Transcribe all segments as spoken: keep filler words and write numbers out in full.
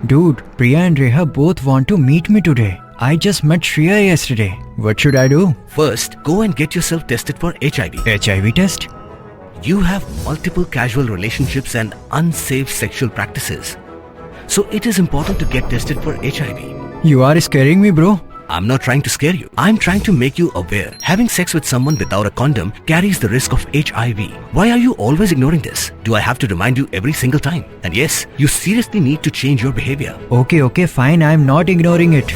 Dude, Priya and Reha both want to meet me today. I just met Shreya yesterday. What should I do? First, go and get yourself tested for H I V. H I V test? You have multiple casual relationships and unsafe sexual practices. So it is important to get tested for H I V. You are scaring me, bro. I'm not trying to scare you. I'm trying to make you aware. Having sex with someone without a condom carries the risk of H I V. Why are you always ignoring this? Do I have to remind you every single time? And yes, you seriously need to change your behavior. Okay, okay, fine. I'm not ignoring it.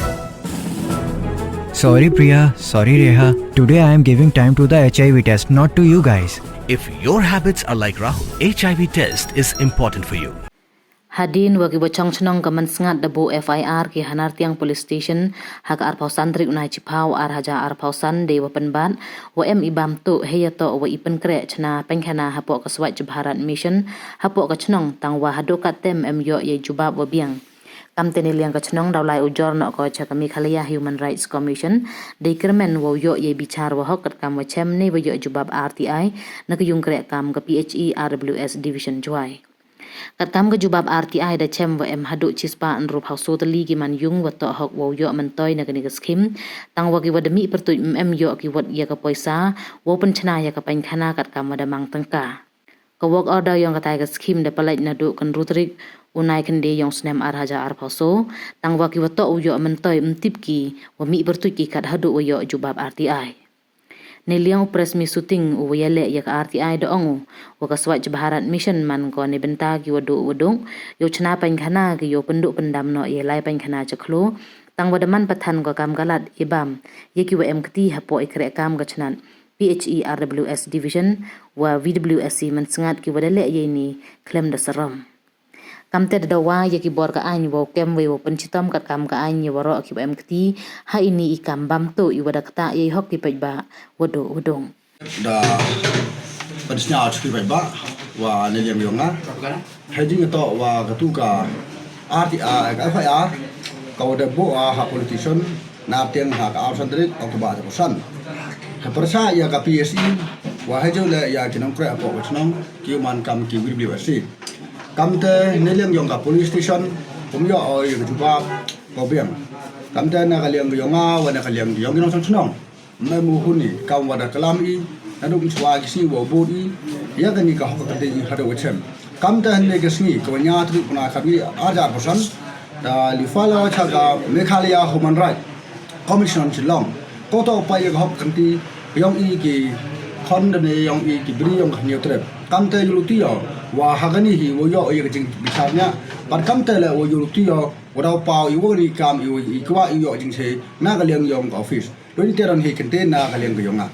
Sorry, Priya. Sorry, Reha. Today I am giving time to the H I V test, not to you guys. If your habits are like Rahul, H I V test is important for you. Hadien wa ki wa chong chnong ka Mynsngat da buh F I R ki ha Nartiang Police Station ha ka arphaw san tarik u Naichiphaw ar hajar arphaw san, dei wa pynbat wa em i bam tuh hei ya toh wa i pynkhreh chna pynkhana hapoh ka Swachh Bharat Mission hapoh ka chnong, tang wa haduh katte em yoh yei jubab wa biang. Kamte neiliang ka chnong daw lai ujor noh ko cha ka Meghalaya Human Rights Commission, dei kyrmen wow yoh yei bichar wa hok katkam wa chem nei wa yoh jubab R T I na ka yung kreh kam ka P H E R W S Division Jowai. Katkam ka jubab R T I da chem wa em haduh chispah ynru phaw soo tylli ki man yung wa toh hok wow yoh myntoi na kani ka scheme, tang wa ki wa da mih pyrtuit em yoh ki wot ya ka poisa wow pynchna ya ka pynkhana katkam wa da mang tyngka. Ka work order yong katai ka scheme da pynlait naduh ka ynru tarik u Naikhynde yong u snem ar hajar arphaw soo, tang wa ki wa toh u yoh myntoi em tip ki wa mih pyrtuit ki kat haduh wa yoh jubab R T I. Neiliang u press meet shooting u wa yaleh ya ka R T I da ong u wa ka Swachh Bharat Mission man ko neibynta ki wa duh wa duk yow chna pynkhana ki yow pynduh pyndam noh yei lai pynkhana cha khloo, tang wa da man pathan ko kam ka lad i bam ya ki wa em kti hapoh i kreh kam ka chnat P H E R W S Division wa V W S C Mynsngat ki wa da leh yei ni khlem da sarom. Kamte da dawa ya ki bor ka aiñ wow kem wei wow pynchitom katkam ka aiñ ya waroh ki wa em kti ha ini i kam bam tuh i wa da ktah yei hok ki paidbah wa duh wa duk. Da pynsñiaw cha ki paidbah wa neiliang yong nga, hei jingtoh wa katu ka R T I, ka F I R ka wa da buh ha politician Nartiang ha ka arphaw san tarik October arphaw san. Hei pyrchah ya ka P S E wa hei jooh leh ya ki nongkreh hapoh ka chnong ki u man kam ki V W S C. Kamte neiliang yong ka police station ym yoh o ya ka jubab kawa biang. Kamte na ka liang ka yong nga wa na ka liang yong ki nongchong chnong, ym em u hun i kam wa da klam i naduh mynchwa ki sngi wow bud i ya kani ka hok ka kynti i haduh wa chem. Kamte hynne ka sngi ka wa ynñiaw tarik u Naikhadwi ar hajar arphaw san, da li file cha ka Meghalaya Human Rights Commission Shillong. Ko toh u pait ya ka hok ka kynti yong i ki khon da ne yong i ki bri yong ka Hynñiewtrep. Kamte yooluti o wa ha kani hi wow yoh ya ka jingbichar nia, bad kamte leh wow yooluti o wa daw paw i wa kani kam i wa i kwah i yoh jingche na ka liang yong ka office. Dooh ini te ron hi kynti na ka liang ka yong nga.